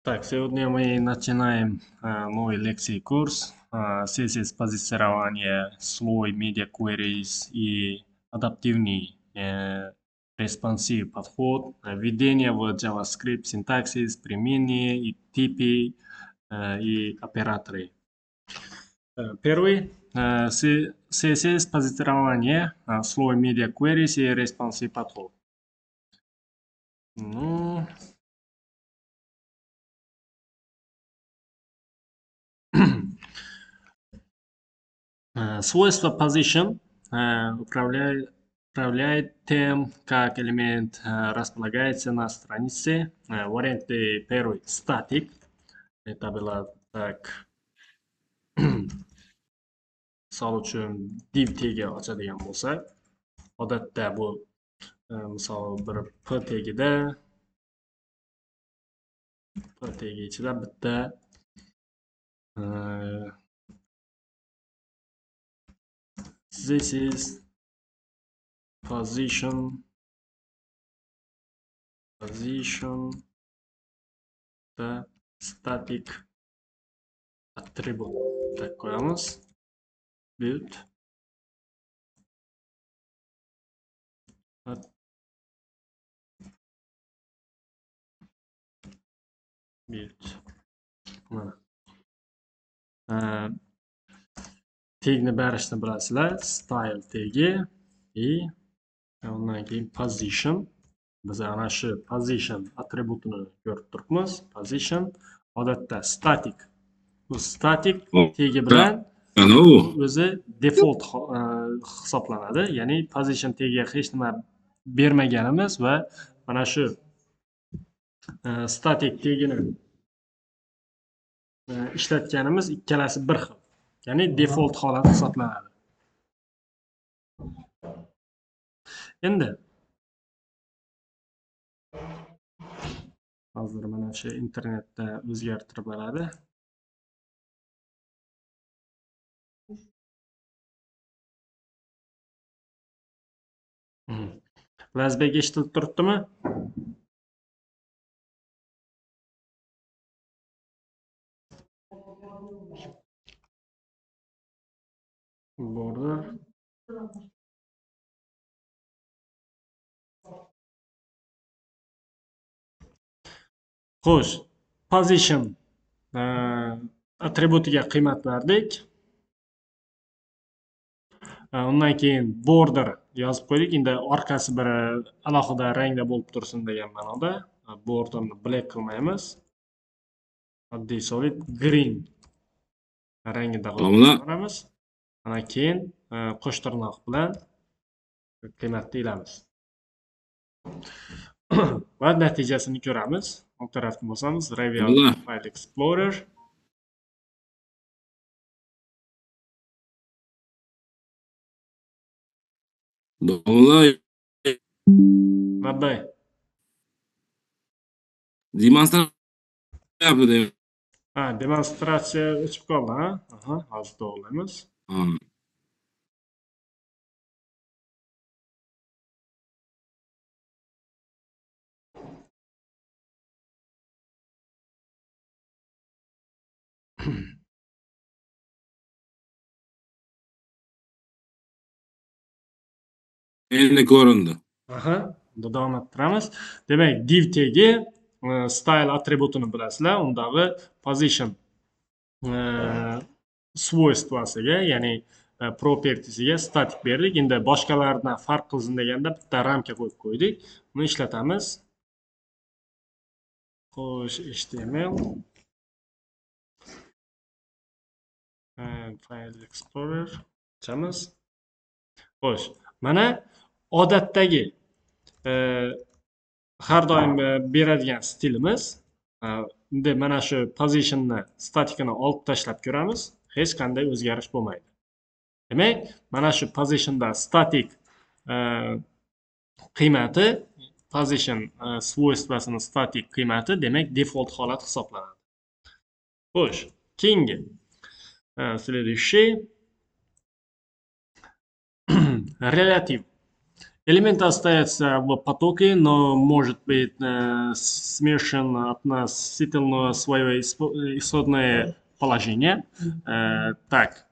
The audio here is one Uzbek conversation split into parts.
Так, сегодня мы начинаем новый лекции курс CSS позиционирование, слой Media Queries и адаптивный responsive подход, введение в JavaScript, синтаксис, применение и типы и операторы. Первый CSS позиционирование, слой Media Queries и responsive подход. Ну, свойство position управляет тем, как элемент располагается на странице. Варианты первый static. Это было так. Misol uchun div tegi ochadigan bo'lsak, odatda bu misol bir p tegida p tegi ichida bitta this is position the static attribute deb qo'yamiz. Build build mana tegni berishni bilasizlar, style tegi и undan keyin position. Biz ana shu position atributini ko'rib turibmiz. Position odatda static. Bu static tegi bilan o'zi default hisoblanadi. Ya'ni position tegiga hech nima bermaganimiz va mana shu static tegini ishlatganimiz ikkalasi bir xil. Ya'ni default holat hisoblanadi. Endi hozir mana shu internetda o'zgartirib oladi. Lazbek eshitilib turibdimi? Border. Xo'sh, position atributiga qiymat berdik. Undan keyin border yozib qo'ydik. Endi orqasi bir alohida rangda bo'lib tursin degan ma'noda borderni black qilmaymiz. Oddiy solid green rangida qo'yamiz. Ana keyin qo'sh tirnoq bilan qiymatni ilamiz. Va natijasini ko'ramiz. O'ng tarafni bosamiz, Reveal File Explorer. Labbay. Demonstratsiya. Ha, demonstratsiya o'chib qoldi, ha? Aha, hozir to'g'rilaymiz. Endi ko'rindi. Aha, unda davom ettiramiz. Demak, div tegi style atributini bilasizlar, undagi position svoystvasiga, ya'ni propertiesiga static berdik. Endi boshqalardan farq qilsin deganda bitta ramka qo'yib qo'ydik. Buni ishlatamiz. Xo'sh, HTML File Explorer ochamiz. Xo'sh, mana odatdagi har doim beradigan stilimiz. Endi mana shu positionni statikini olib tashlab ko'ramiz. Hech qanday o'zgarish bo'lmaydi. Demak, mana shu positionda static qiymati, position svoystvasini static qiymati, demak default holat hisoblanadi. Xo'sh, keyingi следующий relative. Элемент остается в потоке, но может быть смешан относительно своего исходное положение. Так,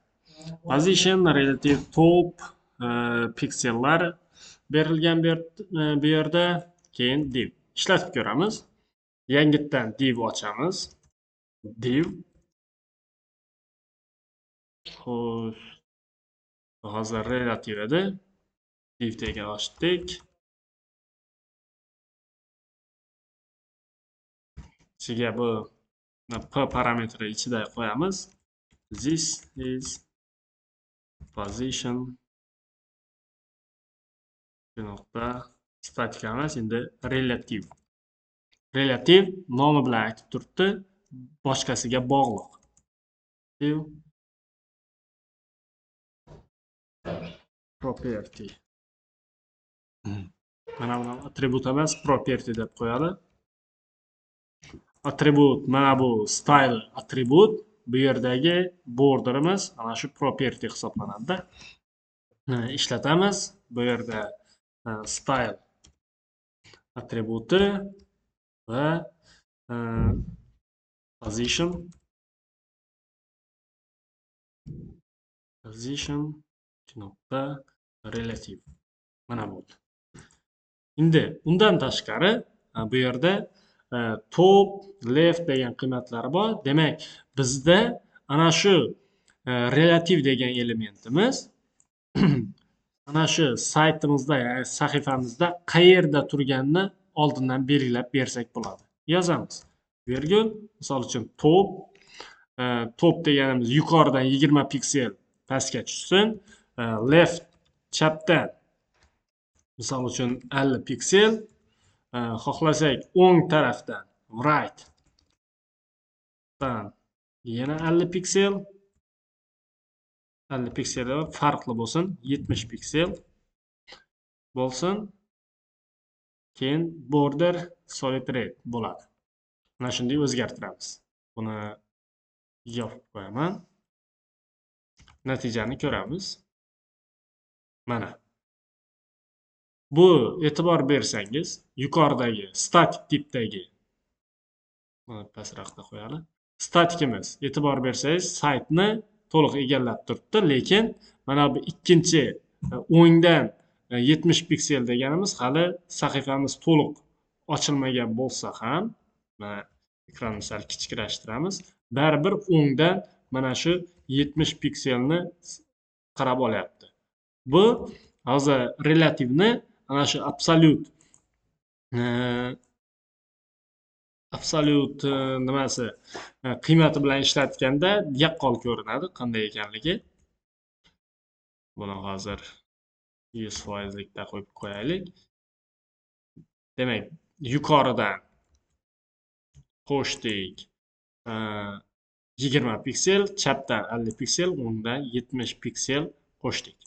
position, relative top, piksellar berilgan bu yerda, keyin div. Ishlatib ko'ramiz. Yangitdan div ochamiz. Div. Xo'sh, hozir relativ edi. Div tagini ochdik. Ichiga bu p parametri ichida qo'yamiz. This is position nuqta statik emas, endi relativ. Relativ nomi bilan aytib turibdi, boshqasiga bog'liq. Property. Mana buni atribut emas, property deb qo'yadi. Atribut, mana bu style atribut, bu yerdagi borderimiz ana shu property hisoblanadi. Ishlatamiz. Bu yerda style atributi va position nuqta relative. Mana bu. Endi undan tashqari bu yerda top, left degan qiymatlari bor. Demak, bizda ana shu relativ degan elementimiz ana shu saytimizda, ya'ni sahifamizda qayerda turganini oldindan belgilab bersak bo'ladi. Yozamiz. Virgul, misol uchun top, top deganimiz yuqoridan 20 piksel pastga tushsin, left chapdan misol uchun 50 piksel, xohlasak o'ng tarafdan right dan yana 50 piksel, 50 piksel farqli bo'lsin, 70 piksel bo'lsin. Keyin border solid red bo'ladi. Mana shunday o'zgartiramiz. Buni yopib qo'yaman. Natijani ko'ramiz. Mana. Bu e'tibor bersangiz, yuqoridagi statik tipdagi, buni pastroqda qo'yali. Statikimiz, e'tibor bersangiz, saytni to'liq egallab turibdi, lekin mana bu ikkinchi o'ngdan 70 piksel deganimiz hali sahifamiz to'liq ochilmagan bo'lsa ham, mana ekranni sal kichiklashtiramiz, baribir o'ngdan mana shu 70 pikselni qarab olyapti. Bu hozir relativni ana shu absolyut nimasi qiymati bilan ishlatganda yaqqol ko'rinadi qanday ekanligi. Buni hozir 100%likda qo'yib qo'yaylik. Demak, yuqoridan qo'shdik 20 piksel, chapdan 50 piksel, o'ngdan 70 piksel qo'shdik.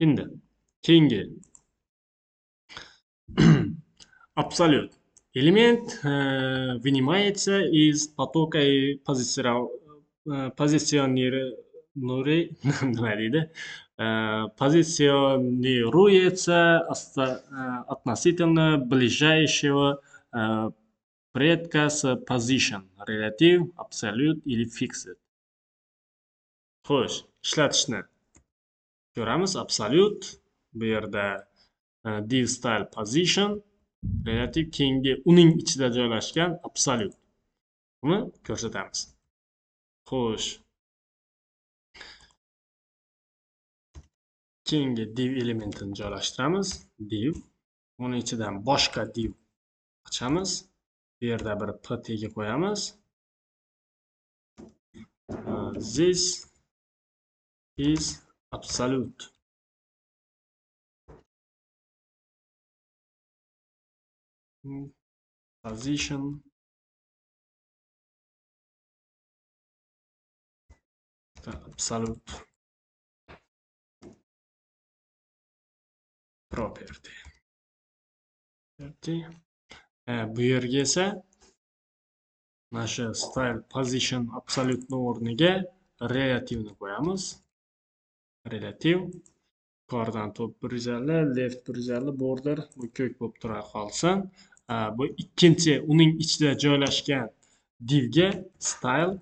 Endi keyingi абсолют. Элемент вынимается из потока и позиционируется относительно ближайшего предка с position, relative, absolute или fixed. Xo'sh, ishlatishni ko'ramiz. Absolute bu yerda div style position, relative, keyingi uning ichida joylashgan absolute. Buni ko'rsatamiz. Xo'sh. Keyingi div elementini joylashtiramiz. Div. Uning ichidan boshqa div ochamiz. Bu yerda bir p tagi qo'yamiz. This is absolute. Position absolute property. Bu yerga esa mana shu style position absolute o'rniga relativni qo'yamiz. Relative. Yuqoridan top 150, left 150, border bu ko'k bo'lib tura qolsin. Bu ikkinchi uning ichida joylashgan divga style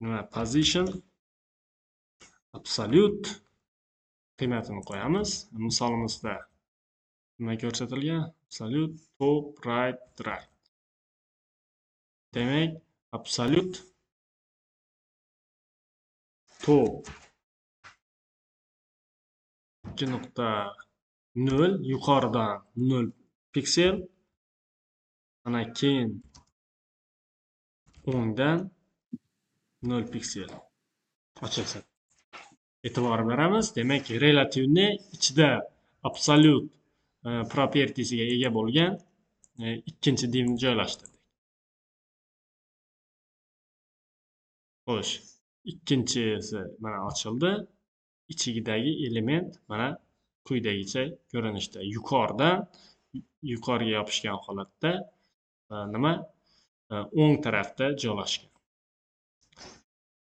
nima position absolute qiymatini qo'yamiz. Misolimizda nima ko'rsatilgan? Absolute top right right. Demak, absolute top 2.0 yuqoridan 0 piksel, ana keyin o'ngdan 0 piksel ochilsin. E'tibor beramiz. Demak, relativni ichida absolute propertisiga ega bo'lgan ikkinchi divni joylashtirdik. Xo'sh, ikkinchisi mana ochildi. Ichidagi element mana quyidagicha ko'rinishda yuqoridan yuqoriga yopishgan holatda nima o'ng tarafda joylashgan.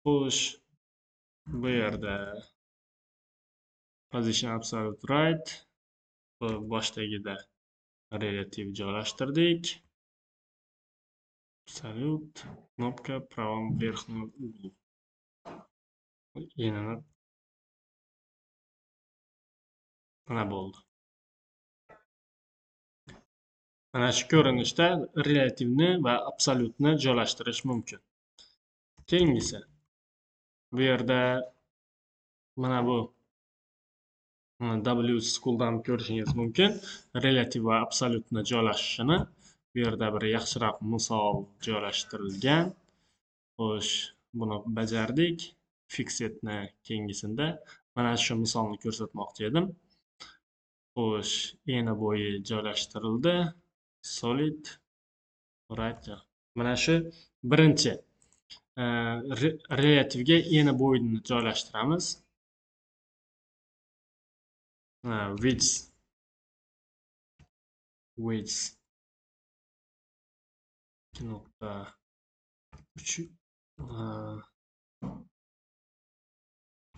Xo'sh, bu yerda position absolute right, bu boshdagida relativ joylashtirdik. Absolute knopka правом верхнем углу. Yenini mana bo'ldi. Mana shu ko'rinishda relativni va absolyutni joylashtirish mumkin. Keyingisi bu yerda mana bu W School'dan ko'rishingiz mumkin relativ va absolyutni joylashishini. Bu yerda bir yaxshiroq misol joylashtirilgan. Xo'sh, buni bajardik. Fixedni keyingisida mana shu misolni ko'rsatmoqchi edim. Xo'sh, eni bo'yi joylashtirildi. Solid right. Mana shu birinchi relativga eni bo'yini joylashtiramiz. Width 2.3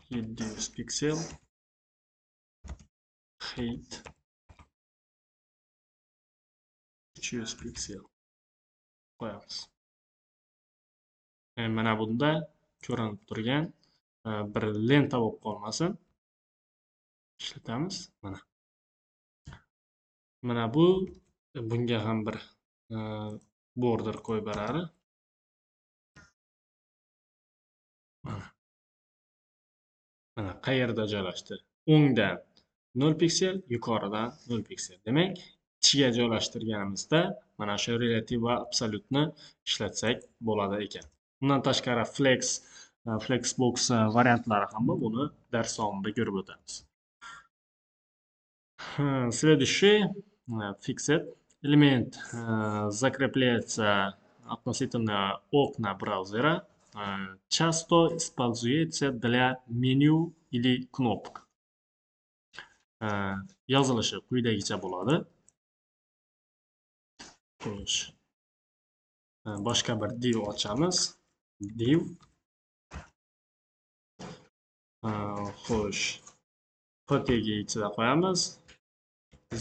700 piksel, height 300 piksel qo'yamiz. Mana bunda ko'rinib turgan bir lenta bo'lib qolmasin. Ishlatamiz. Mana. Mana bu bunga ham bir border qo'yib beradi. Mana. Mana qayerda joylashdi? O'ngdan 0 piksel, yuqoridan 0 piksel. Demak, ichiga joylashtirganimizda mana shu relativ va absolyutni ishlatsak bo'ladi ekan. Bundan tashqari flex, flexbox variantlari ham bor. Buni dars davomida ko'rib o'tamiz. Следующий fixed элемент закрепляется относительно окна браузера, часто используется для меню или кнопок. Yozilishi quyidagicha bo'ladi. Xo'sh, boshqa bir div ochamiz. Div. Xo'sh, p tagi ichida qo'yamiz.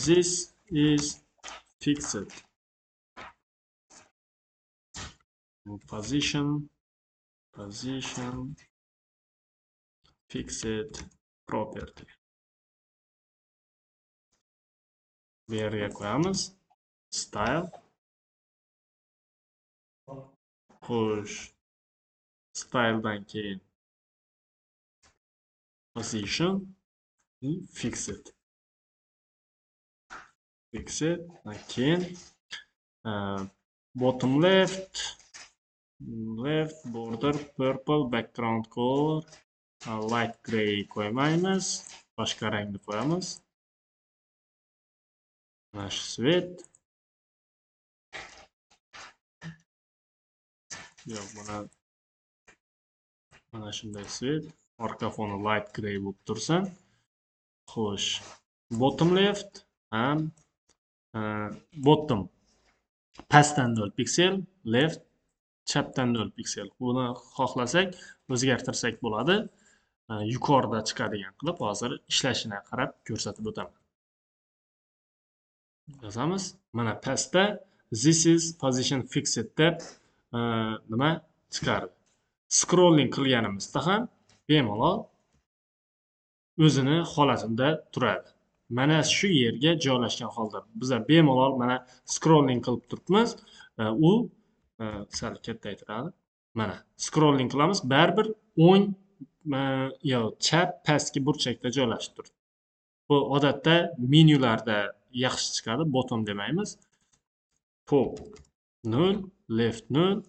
This is fixed. Position, position, fixed property. Bu yerga qo'yamiz. Style. Xo'sh, styledan keyin position fixed. Fixed. Keyin bottom left, left border purple, background color light gray qo'ymaymiz, boshqa rangni qo'yamiz. Mana shu svet. Yo'q, mana shunday svet. Orqa foni light gray bo'lib tursin. Xo'sh, bottom left ham bottom pastdan 0 piksel, left chapdan 0 piksel. Buni xohlasak o'zgartirsak bo'ladi. Yuqorida chiqadigan qilib hozir ishlashini qarab ko'rsatib o'taman. Yozamiz. Mana pastda this is position fixed deb nima chiqardi. Scrolling qilganimizda ham bemalol o'zini holatida turadi. Mana shu yerga joylashgan holda biza bemalol mana scrolling qilib turibmiz. U sal kattaytiradi. Mana scrolling qilamiz, baribir o'ng yo chap pastki burchakda joylashib turibdi. Bu odatda menyularda yaxshi chiqadi, bottom demaymiz. Top 0, left 0,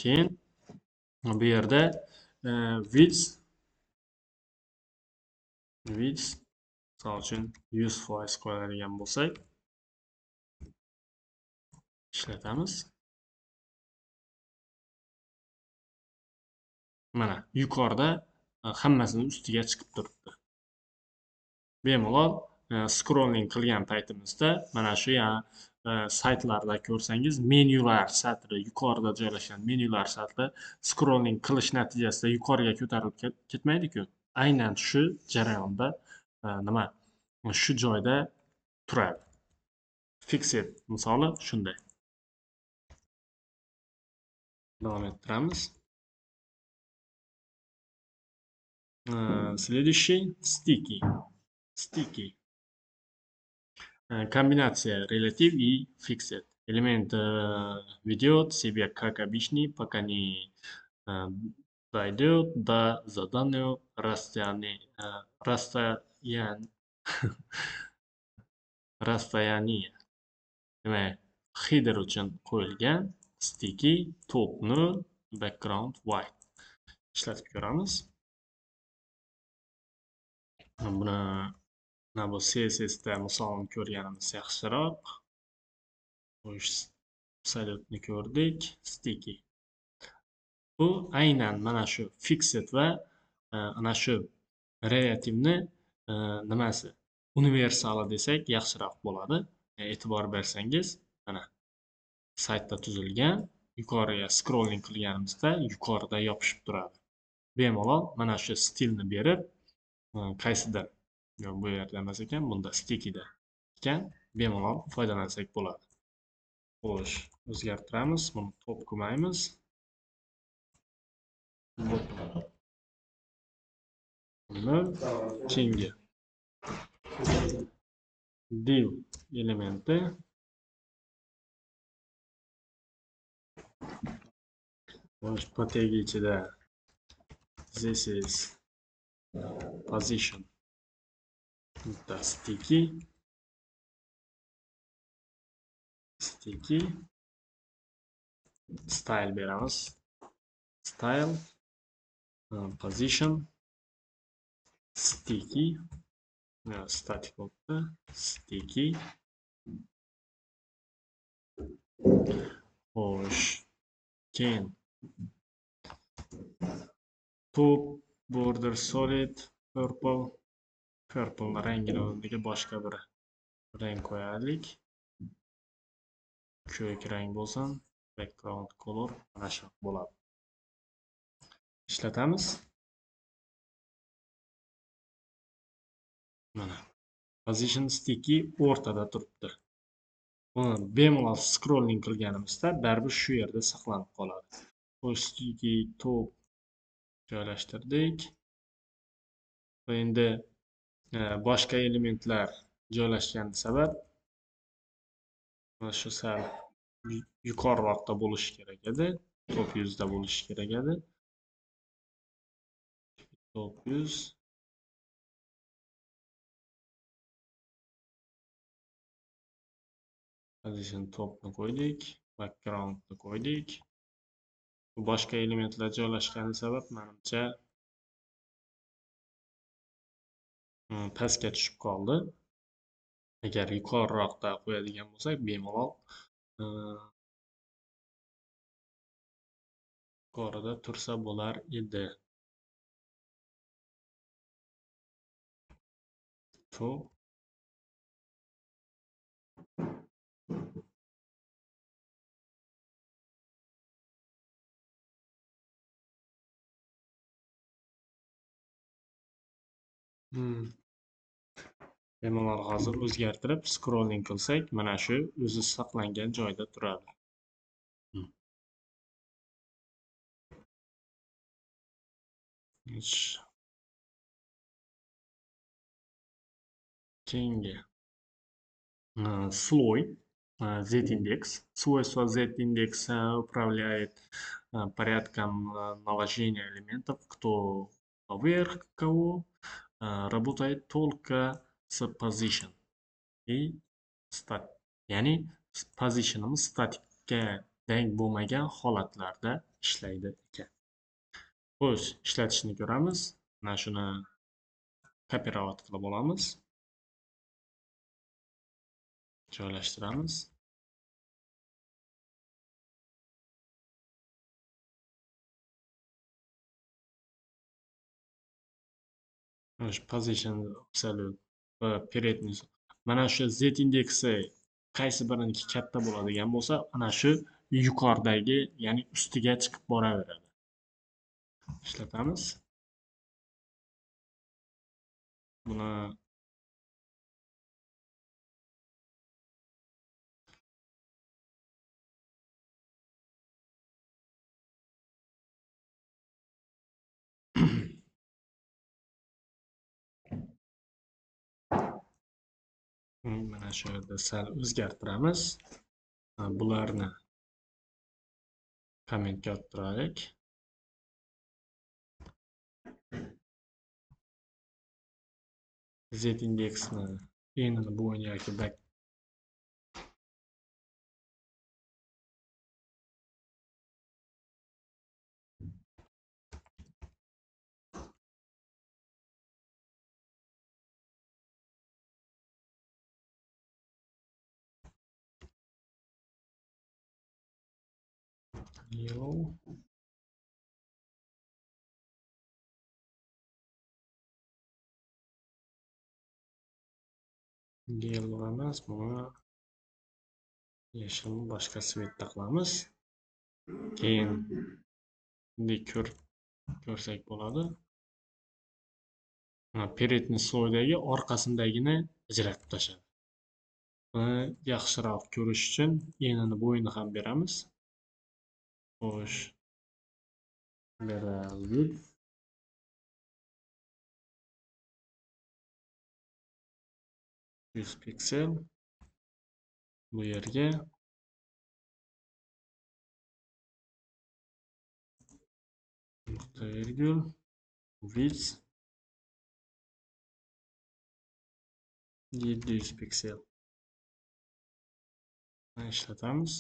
keyin bu yerda width misol uchun 100% qo'yadigan bo'lsak ishlatamiz. Mana yuqorida hammasini ustiga chiqib turibdi. Bemalol scrolling qilgan paytimizda mana shu saytlarda ko'rsangiz menyular satri, yuqorida joylashgan menyular satri scrolling qilish natijasida yuqoriga ko'tarilib ketmaydi-ku. Aynan shu jarayonda nima shu joyda turadi. Fixed misoli shunday. Davom ettiramiz. Следующий sticky. Sticky. Комбинация relative и fixed. Элемент ведет себя как обычный, пока не дойдет до заданного расстояния. Demak, header uchun qo'yilgan sticky top 0, background white. Ishlatib ko'ramiz. Buni mana bu CSS da misolini ko'rganimiz yaxshiroq. Xo'sh, absolyutni ko'rdik. Sticky. Bu aynan mana shu fixed va ana shu relativni nimasi universali desak yaxshiroq bo'ladi. E'tibor bersangiz, mana saytda tuzilgan, yuqoriga scrolling qilganimizda yuqorida yopishib turadi. Bemalol mana shu stilni berib, qaysidir, bu yerda emas ekan, bunda stickyda ekan, bemalol foydalansak bo'ladi. Xo'sh, o'zgartiramiz, buni top qilmaymiz. Buni keyingi div elementi xo'sh, p tagi ichida this is position bitta sticky style beramiz. Style position sticky static bo'libdi, sticky. Xo'sh, keyin top border solid purple, purple rangini o'rniga boshqa bir rang qo'yaylik. Ko'k rang bo'lsin, background color mana shu bo'ladi. Ishlatamiz. Mana position sticky o'rtada turibdi. Buni bemalol scrolling qilganimizda baribir shu yerda saqlanib qoladi. Xo'sh, sticky top joylashtirdik. Va endi boshqa elementlar joylashgani sabab mana shu sal yuqoriroqda bo'lishi kerak edi. Top 100 da bo'lishi kerak edi. Top 100. Position topni qo'ydik, backgroundni qo'ydik. Boshqa elementlar joylashgani sabab menimcha pastga tushib qoldi. Agar yuqoriroqda qo'yadigan bo'lsak, bemalol yuqorida tursa bo'lar edi. Top Bemalol hozir o'zgartirib scrolling qilsak, mana shu o'zi saqlangan joyda turadi. Keyingi слой Z-индекс. Свойство Z-индекса управляет порядком наложения элементов, кто поверх кого, работает только с position и stat. Ya'ni positionimiz statikka teng bo'lmagan holatlarda ishlaydi ekan. Xo'sh, ishlatishni ko'ramiz. Mana shuni kopirovat qilib olamiz. Joylashtiramiz. Mana shu position absolute va передний. Mana shu Z indeksi qaysi biriniki katta bo'ladigan bo'lsa, ana shu yuqoridagi, ya'ni ustiga chiqib boraveradi. Ishlatamiz. Buni mana shu yerda sal o'zgartiramiz. Bularni kommentga ottiraylik. Z indeksni enini bo'yini yoki back yellow. Yellow emas, buni yashil boshqa svetda qilamiz. Keyin bunday ko'rsak bo'ladi. Mana передний sloydagi orqasindagini ajratib tashladi. Buni yaxshiroq ko'rish uchun enini bo'yini ham beramiz. Xo'sh, beradi. 100 piksel bu yerga nuqta virgul width 700 piksel ishlatamiz.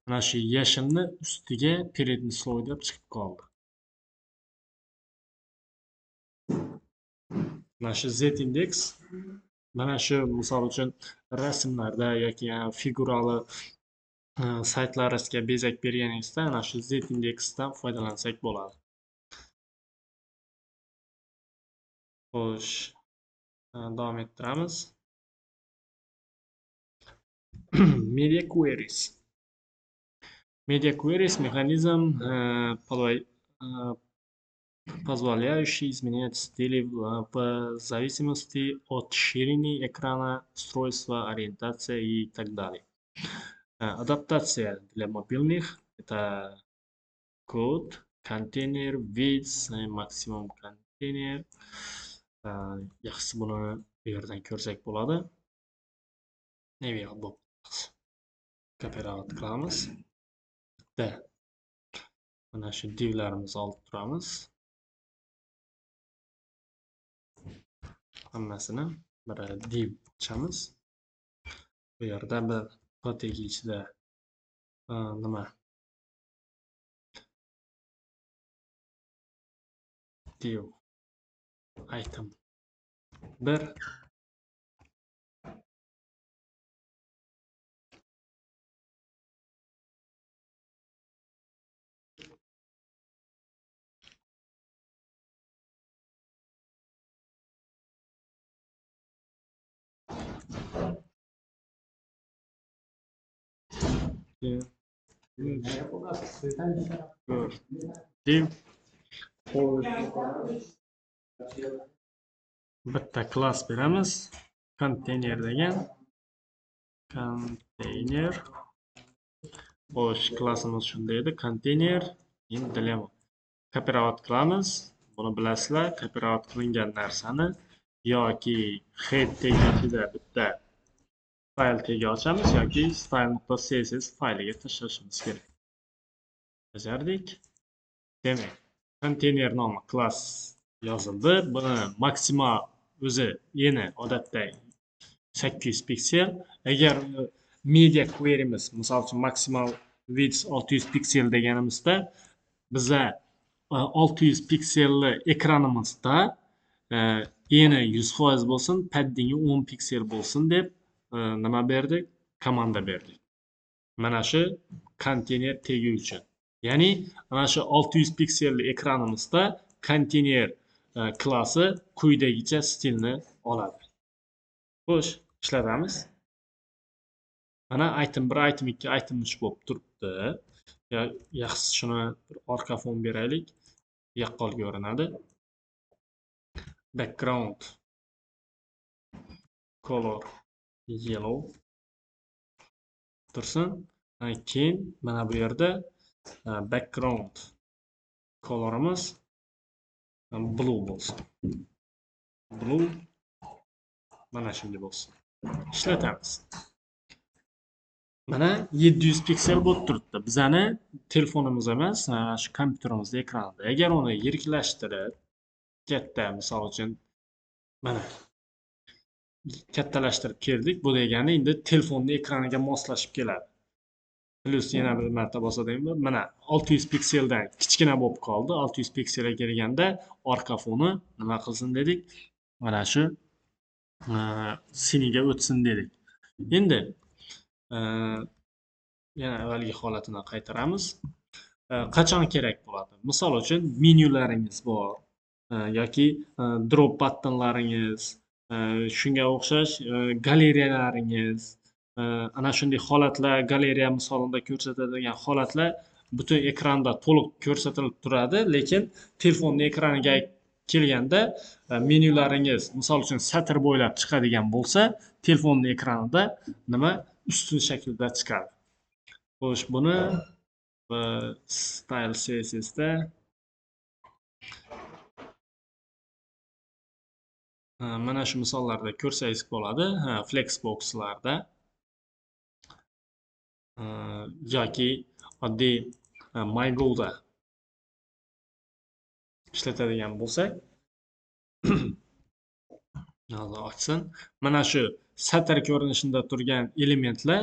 Mana shu yashilni ustiga передний sloy deb chiqib qoldi. Mana shu Z indeks, mana shu misol uchun rasmlarda yoki figurali saytlaringizga bezak berganingizda ana shu Z indeksdan foydalansak bo'ladi. Xo'sh, davom ettiramiz. Media queries. Media queries механизм, позволяющий изменять стили в зависимости от ширины экрана, устройства, ориентации и так далее. Адаптация для мобильных – это код, контейнер, width, максимум контейнер. Yaxshisi buni bu yerdan ko'rsak bo'ladi. Kopirovat qilamiz. Bitta mana shu divlarimizni olib turamiz. Hammasini bir div ochamiz. Bu yerda bir PTG ichida nima div item 1 2 3 4 div. Bitta klass beramiz. Container degan. Container. Xo'sh, klassimiz shunday edi. Container. Endi lemon. Kopirovat qilamiz. Buni bilasizlar, kopirovat qilingan narsani yoki head tagi ichida bitta fayl tagi ochamiz yoki style.css fayliga tashlashimiz kerak. Bajardik. Demak, konteyner nomi klass yozildi. Buni maksimal o'zi yana odatda 800 piksel. Agar media query'miz, misol uchun maksimal width 600 piksel deganimizda biza 600 pikselli ekranimizda eni 100% bo'lsin, paddingi 10 piksel bo'lsin deb nima berdik? Komanda berdik. Mana shu konteyner tagi uchun. Ya'ni mana shu 600 pikselli ekranimizda konteyner klassi quyidagicha stilni oladi. Xo'sh, ishlatamiz. Mana item 1, item 2, item 3 bo'lib turibdi. Yaxshisi shuni bir orqa fon beraylik. Yaqqol ko'rinadi. Background color yellow tursin. Keyin mana bu yerda background colorimiz blue bo'lsin. Blue mana shunday bo'lsin. Ishlatamiz. Mana 700 piksel bo'lib turibdi. Bizani telefonimiz emas, shu kompyuterimizda ekranida. Agar uni yiriklashtirib, katta, misol uchun mana kattalashtirib keldik. Bu degani endi telefonning ekraniga moslashib keladi. Plus yana bir marta bosadigan, mana 600 pikseldan kichkina bo'lib qoldi. 600 pikselga kelganda orqa foni nima qilsin dedik? Mana shu siniga o'tsin dedik. Endi yana avvalgi holatini qaytaramiz. Qachon kerak bo'ladi? Misol uchun menyularingiz bor yoki drop buttonlaringiz, shunga o'xshash galereyalaringiz, ana shunday holatlar, galereya misolida ko'rsatadigan holatlar butun ekranda to'liq ko'rsatilib turadi, lekin telefonning ekraniga kelganda menyularingiz misol uchun satr bo'ylab chiqadigan bo'lsa, telefonning ekranida nima ustun shaklda chiqadi. Xo'sh, buni style CSS da mana shu misollarda ko'rsangiz bo'ladi. Flexboxlarda yoki oddiy MyGo'da ishlatadigan bo'lsak, hozir ochsin. Mana shu satr ko'rinishida turgan elementlar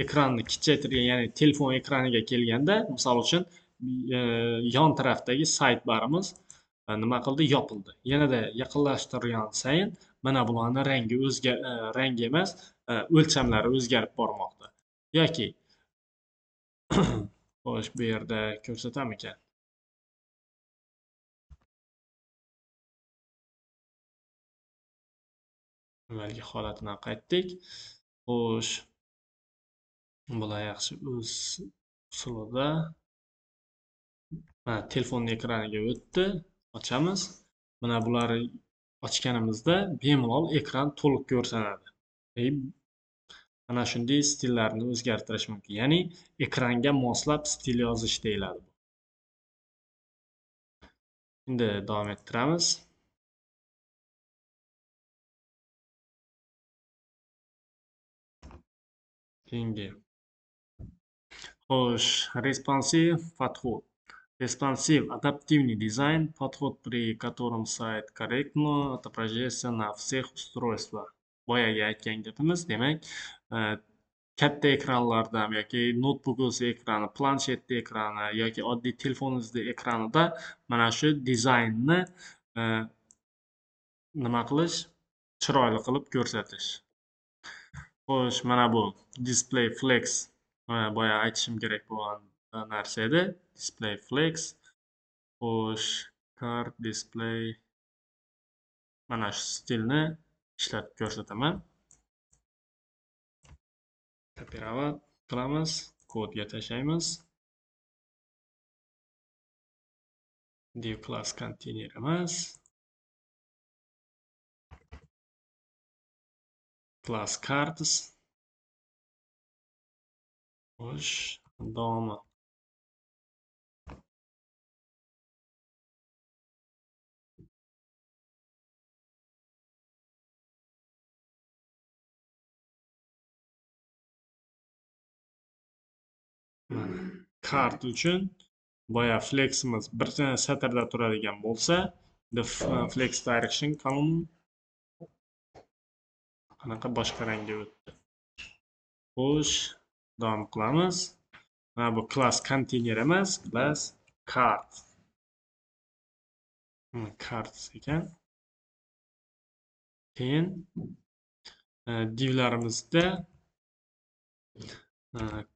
ekranni kichaytirgan, ya'ni telefon ekraniga kelganda, misol uchun yon tarafdagi sidebarimiz nima qildi? Yopildi. Yanada yaqinlashtirgan sayin mana bularning rangi rangi emas, o'lchamlari o'zgarib bormoqda. Yoki xo'sh, bu yerda ko'rsatam ekan. Avvalgi holatini qaytdik. Xo'sh, bular yaxshi o'z usulida. Mana telefonning ekraniga o'tdi. Ochamiz. Mana bularni ochganimizda bemalol ekran to'liq ko'rinadi. Mana shunday stillarni o'zgartirish mumkin. Ya'ni ekranga moslab stil yozish deyiladi bu. Endi davom ettiramiz. Keyingi. Xo'sh, responsive подход. Responsive адаптивный дизайн, подход, при котором сайт корректно отображается на всех устройствах. Boyagi aytgan gapimiz, demak, katta ekranlarda yoki noutbukingiz ekrani, planshetni ekrani yoki oddiy telefoningizni ekranida mana shu dizaynni nima qilish, chiroyli qilib ko'rsatish. Xo'sh, mana bu display flex, boya aytishim kerak bo'lgan narsa edi. Display flex. Xo'sh, card display, mana shu stilni ishlatib ko'rsataman. Kopirovat qilamiz, kodga tashlaymiz. Div class container emas. Class cards. Xo'sh, davomi. Mana kart uchun boya fleximiz bir satrda turadigan bo'lsa, the flex direction column qanaqa boshqa rangga o'tdi. Xo'sh, davom qilamiz. Mana bu class container emas, class card. Card ekan. Keyin divlarimizda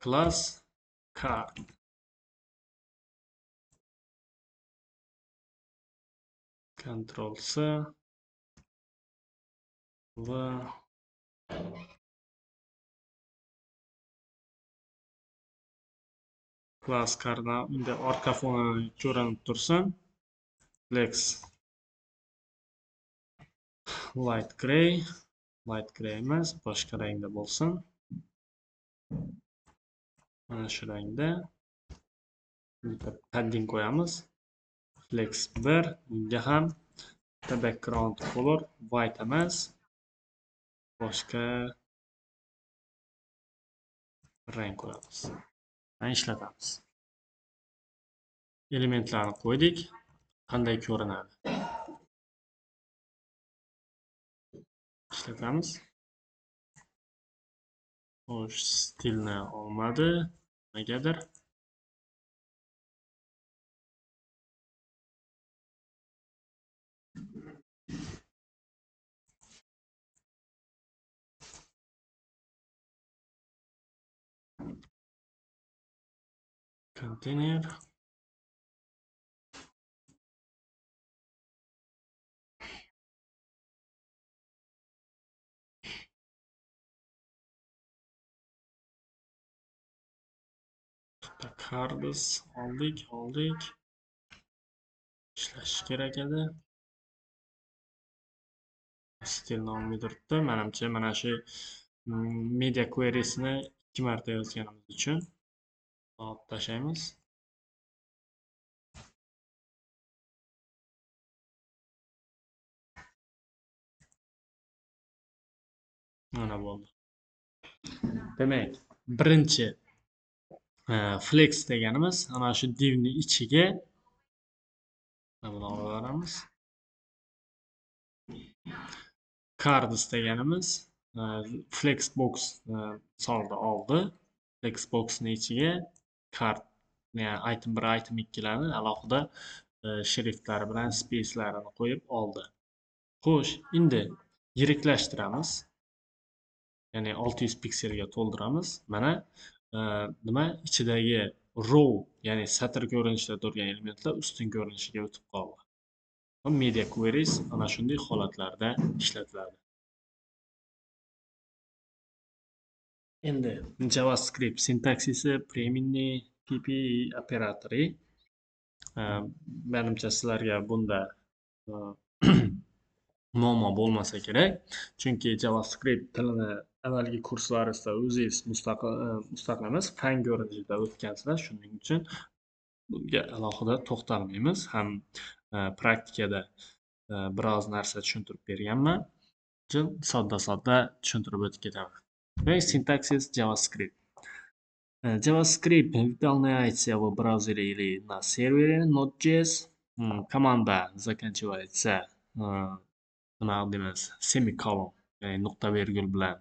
class card. Ctrl C va class carddan unda orqa foni ko'rinib tursin. Flex light gray, light gray emas, boshqa rangda bo'lsin. Mana shu rangda bitta padding qo'yamiz. Flex 1, bunga ham bitta background color white emas, boshqa rang qo'yamiz. Mana ishlatamiz. Elementlarni qo'ydik. Qanday ko'rinadi? Ishlatamiz. Xo'sh, stilni olmadi. Negadir? Container. Cards oldik. Ishlash kerak edi. Stilni olmay turibdi. Menimcha mana shu media queriesini 2 marta yozganimiz uchun olib tashlaymiz. Mana bo'ldi. Demak, birinchi flex deganimiz ana shu divni ichiga buni olib. Cards deganimiz flexbox misolida oldi. Flexboxning ichiga card, ya'ni item 1, item 2 larni alohida shriftlari bilan spacelarini qo'yib oldi. Xo'sh, endi yiriklashtiramiz. Ya'ni 600 pikselga to'ldiramiz. Mana nima ichidagi row, ya'ni satr ko'rinishida turgan elementlar ustun ko'rinishiga o'tib qoldi. Media queries ana shunday holatlarda ishlatiladi. Endi JavaScript sintaksisi переменный PP operatori. Menimcha sizlarga bunda muammo bo'lmasa kerak, chunki JavaScript tilini avvalgi kurslaringizda o'zingiz mustaqil emas, fan ko'rinishida o'tgansizlar. Shuning uchun bunga alohida to'xtalmaymiz. Ham praktikada biroz narsa tushuntirib berganman. Sodda-sodda tushuntirib o'tib ketaman. Demak, sintaksis JavaScript. JavaScript выполняется в браузере или на сервере Node.js. Команда заканчивается nima deymiz, semicolon, ya'ni nuqta vergul bilan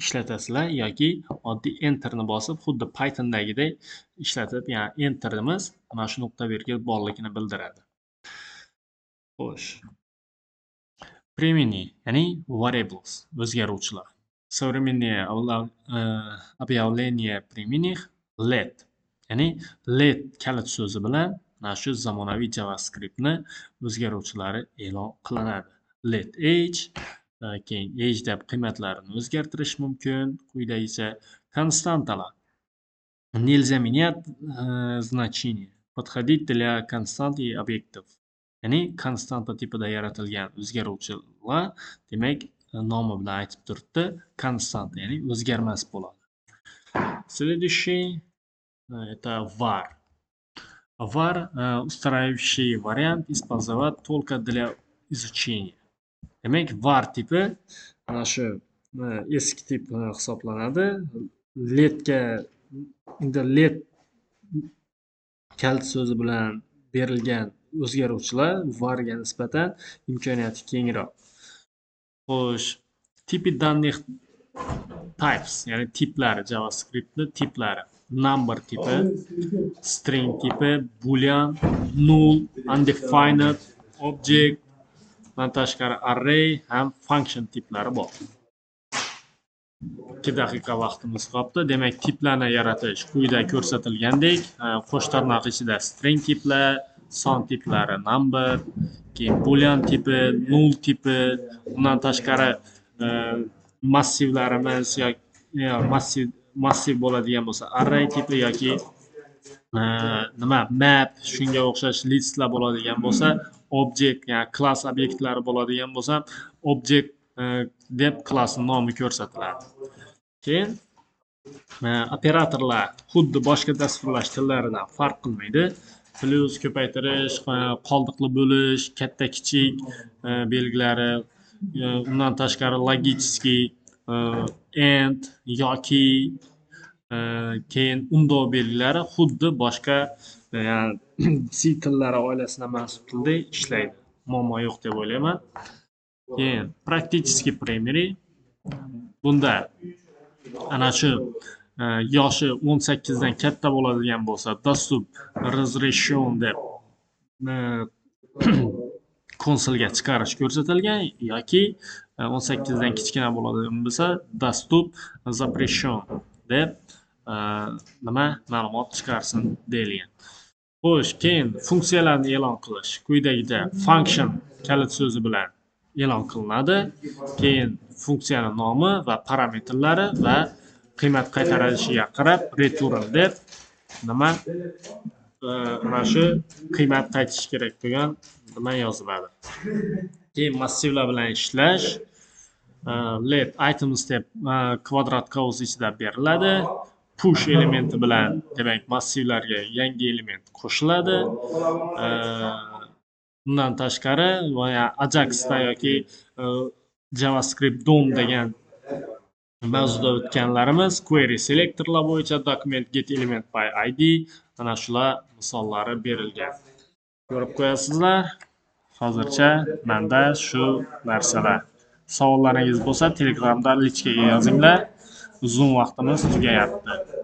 ishlatasizlar yoki oddiy enterni bosib, xuddi Pythondagidek ishlatib, ya'ni enterimiz mana shu nuqta vergul borligini bildiradi. Xo'sh. Переменные, ya'ni variables, o'zgaruvchilar. Современное объявление переменных let, ya'ni let kalit so'zi bilan mana shu zamonaviy JavaScriptni o'zgaruvchilari e'lon qilinadi. Let age, keyin age deb qiymatlarini o'zgartirish mumkin. Quyidagicha konstantalar. Нельзя менять значение. Подходить для констант и объектов. Ya'ni konstanta tipida yaratilgan o'zgaruvchilar, demak, nomi bilan aytib turibdi, konstanta, ya'ni o'zgarmas bo'ladi. Следующий это var. Var устаревший вариант, использовать только для изучения. Demak, var tipi mana shu eski tip hisoblanadi. Letga endi let kalit so'zi bilan berilgan o'zgaruvchilar varga nisbatan imkoniyati kengroq. Xo'sh, типы данных, types, ya'ni tiplari, JavaScriptni tiplari. Number tipi, string tipi, boolean, null, undefined, object, undan tashqari array ham function tiplari bor. 2 daqiqa vaqtimiz qolibdi. Demak, tiplarni yaratish quyida ko'rsatilgandek, qo'sh tirnoq ichida string tiplar, son tiplari number, keyin boolean tipi, null tipi, undan tashqari massivlarimiz yoki massiv bo'ladigan bo'lsa array tipi yoki nima map, shunga o'xshash listlar bo'ladigan bo'lsa object, ya'ni klass obyektlari bo'ladigan bo'lsa object deb klassning nomi ko'rsatiladi. Keyin operatorlar xuddi boshqa dasturlash tillaridan farq qilmaydi. Plyus, ko'paytirish, qoldiqli bo'lish, katta kichik belgilari, undan tashqari логический and yoki keyin undov belgilari xuddi boshqa, ya'ni C tillari oilasiga mansub tildek ishlaydi. Muammo yo'q deb o'ylayman. Keyin практический примеры. Bunda ana shu yoshi 18 dan katta bo'ladigan bo'lsa, доступ разрешен deb konsolga chiqarish ko'rsatilgan yoki 18 dan kichkina bo'ladigan bo'lsa, доступ запрещен deb nima ma'lumot chiqarsin deyilgan. Xo'sh, keyin funksiyalarni e'lon qilish quyidagida function kalit so'zi bilan e'lon qilinadi. Keyin funksiyani nomi va parametrlari va qiymat qaytarilishiga qarab return deb nima mana shu qiymat qaytishi kerak bo'lgan nima yoziladi. Keyin massivlar bilan ishlash let items deb kvadrat qavs ichida beriladi. Push elementi bilan, demak, massivlarga yangi element qo'shiladi. Undan tashqari va Ajaxda yoki JavaScript DOM degan mavzuda o'tganlarimiz query selectorlar bo'yicha document get element by id, mana shular misollari berilgan. Ko'rib qo'yasizlar. Hozircha menda shu narsalar. Savollaringiz bo'lsa, Telegramda личка ga yozinglar. Zoom vaqtimiz tugayapti.